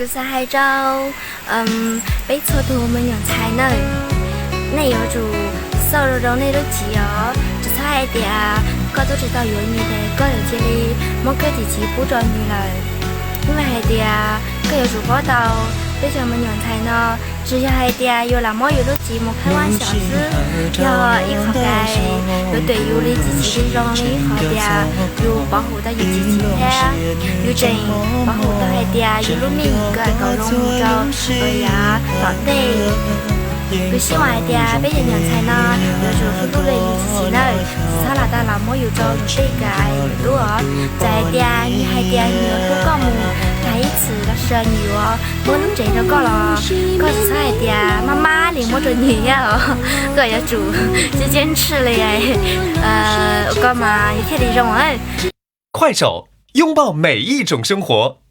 Kuv xav hais rau peb txhua tus me nyuam ntxhais nawb, nej yuav tsum xauj rau nej lub txiv os. Tsis txhob hais tias koj twb tsis tau yuav nws ces koj yuav cia li muab koj txiv txiv pub rau nws lawm. Hnub no hais tias koj yuav tsum paub tau, peb cov me nyuam ntxhais no tsis yog hais tias yus lam muab yus lub txiv mus qhaib vaj xyov xwb, yog ib qho kais yuav tuam yus li txiv txiv zoo zoo li qhov tias yus pov hum tau yus txiv txiv thiab yus tseem pov hum tau hais tias yus lub neej kawm tau zoo rau yav tom ntej. Kuv xav hais tias peb cov me nyuam ntxhais no yuav tsum hlub hlub yus txiv txiv nawb, txhob lam tau los muab yus rau tej kais tub os. Txawm hais tias nws hais tias nws yuav hlub koj mus tag ib txhis los sis nws yuav muab lub tsev rau koj los koj txhob hais tias maj maj li muab rau nws thiab os. Koj yuav tsum txiaj txiaj ntshis li, ua koj mas thiaj li zoo. 快手，拥抱每一种生活。